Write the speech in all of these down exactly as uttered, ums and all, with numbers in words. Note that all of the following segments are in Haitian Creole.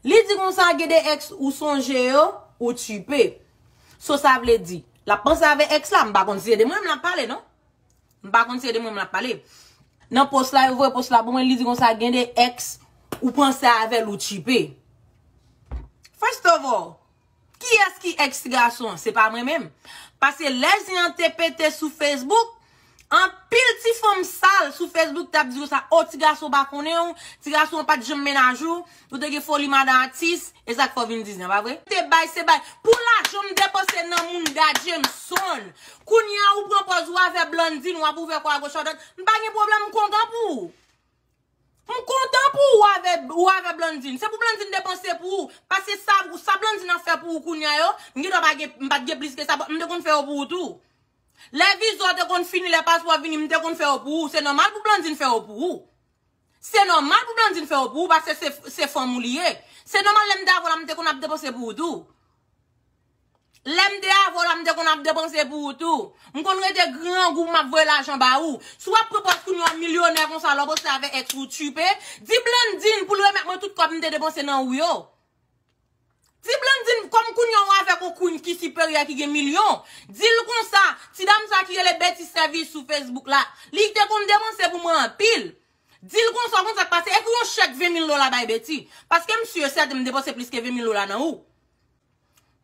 Li di konsa, gen de ex ou sonje yo, ou tchipe. So sa vle di, l ap panse avè ex la, m pa konn si se de mwen menm l ap pale, non. M pa konn si se de mwen menm l ap pale. Nan post la, yo voye post la pou mwen, li di konsa, gen de ex ou panse avè l, ou tchipe. First of all, kiyès ki ex ti gason an? Se pa mwen menm. Paske lè zen an te pete sou Facebook, anpil ti fanm sal sou Facebook t ap di konsa, o, ti gason pa konnen w, ti gason an pa t janm mennaj ou, ou te gen foli madan atis, e sa k fè w vin di zen an, pa vre? Te bay, se bay. Pou lajan m depanse nan mounda Jameson. Kounye a ou pran pòz ou avè Blandine, w ap ouvè kò a goch a dwat. M pa gen pwoblèm, m kontan pou ou. M kontan pou ou avè, ou avè Blandine. Se pou Blandine depanse pou ou. Paske sa, sa Blandine ap fè pou ou kounye a yo, m gen dwa pa gen, m pa t gen plis ke sa, m te konn fè yo pou ou tou. Lè viza w te konn fini, lè paspò vini, m te konn fè yo pou ou. Se nòmal pou Blandine fè yo pou ou. Se nòmal pou Blandine fè yo pou ou, paske se, se fanm ou li ye. Se nòmal lè m te avè w la, m te konn ap depanse pou ou tou. Lè m te avè w la, m te konn ap depanse pou ou tou. M konn rete grangou, m ap voye lajan ba ou. Si w ap pran pòz kounye a w milyonè konsa, lè w panse avè ex ou tchipe, di Blandine pou l remèt mwen tout kòb m te depanse nan ou yo. Di Blandine, kòm kounye a w avèk yon queen ki siperyè, ki gen milyon, di l konsa, ti dam sa ki rele Betty Service sou Facebook la, li te konn depanse pou mwen anpil. Di l konsa, konn sa k pase, ekri yon chèk ven mil dola bay Betty. Paske m si e sèten m depanse plis ke ven mil dola nan ou.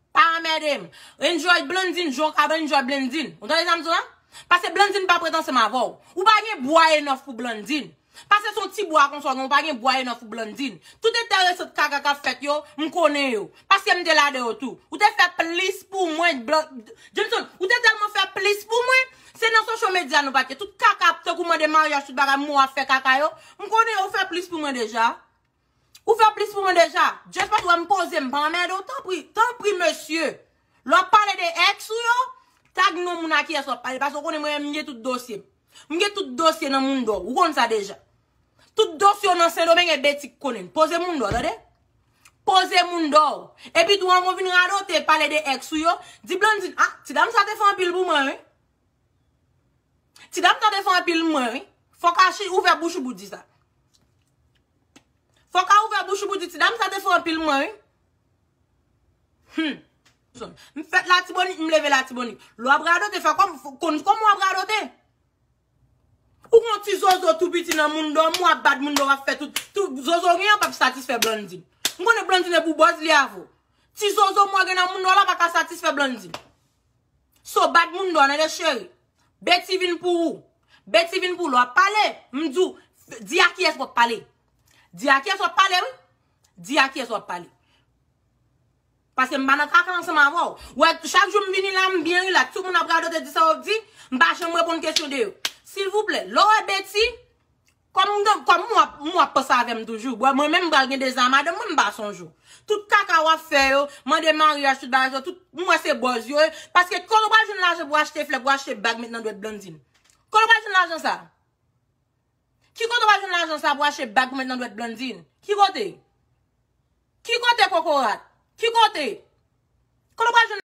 Pa anmède m. Enjoy Blandine, jan w ka enjoy Blandine. Ou tande sa m di w la? Paske Blandine pa prèt ansanm avè w. Ou pa gen bwa enough pou Blandine. Paske se yon ti bwa konsa w gen, ou pa gen bwa enough pou Blandine. Tout enteresan kaka k ap fèt yo, m konnen yo. Paske m te ladan yo tou. Ou te fè plis pou mwen, Blan-, Jameson, ou te tèlman fè plis pou mwen. Se nan social media nou pa t ye. Tout kaka ap tankou mande maryaj, tout bagay, mwen w ap fè kaka yo. M konnen yo, ou fè plis pou mwen deja. Ou fè plis pou mwen deja. Just pa tou, m poze, m pa anmède w, tanpri, tanpri, mesye. Lè w ap pale de ex ou yo, tag non moun a kiyès w ap pale, paske w konnen mwen, m gen tout dosye. M gen tout dosye nan moun dò, ou konn sa deja. Tout dosye w nan Sendomeng e Betty k konnen. Poze moun dò, tande? Poze moun dò. Epi tou, anvan w vin radote, pale de ex ou yo, di Blandine, ah, ti dam sa te fè anpil pou mwen, wi. Ti dam sa te fè anpil mwen, wi. Fòk a chi ouvè bouch ou pou di sa. Fòk a ouvè bouch ou pou di ti dam sa te fè anpil mwen, wi. Hmm. M fèt Latibonit, m leve Latibonit. Lè w ap radote, fè kòm, konn kòman w ap radote. Ou gon ti zozo tou piti nan moun dò, m w ap bat moun dò, w ap fè tout, tout zozo gen an p ap satisfè Blandine. M konnen Blandine e pou bòz li avè w. Ti zozo m wè gen nan moun dò la pa ka satisfè Blandine. So bat moun dò, tande cheri. Betty vin pou ou. Betty vin pou ou. Lè w ap pale, m di w, di a kiyès w ap pale. Di a kiyès w ap pale, wi. Di a kiyès w ap pale. Paske m pa nan kaka ansanm avè w. Wè, chak jou m vini la, m byen rilaks. Tout moun ap radote, di sa yo di, m pa janm reponn kesyon de yo. Silvouplè, lè w wè Betty, kòm m gen, kòm m w ap, m w ap panse avè m toujou. Bon, mwen menm m pral gen deza madanm mwen, m pa sonje w. Tout kaka w ap fè yo, mande maryaj, tout bagay sa, tout, m wè se bòz yo ye. Paske kote w pral jwenn lajan pou achte flè, pou achte bag, met nan dwèt Blandine? Kote w pral jwenn lajan sa? Ki kote w pral jwenn lajan sa pou achte bag pou met nan dwèt Blandine? Ki kote? Ki kote, kokorat? Ki kote? Kote w pral jwenn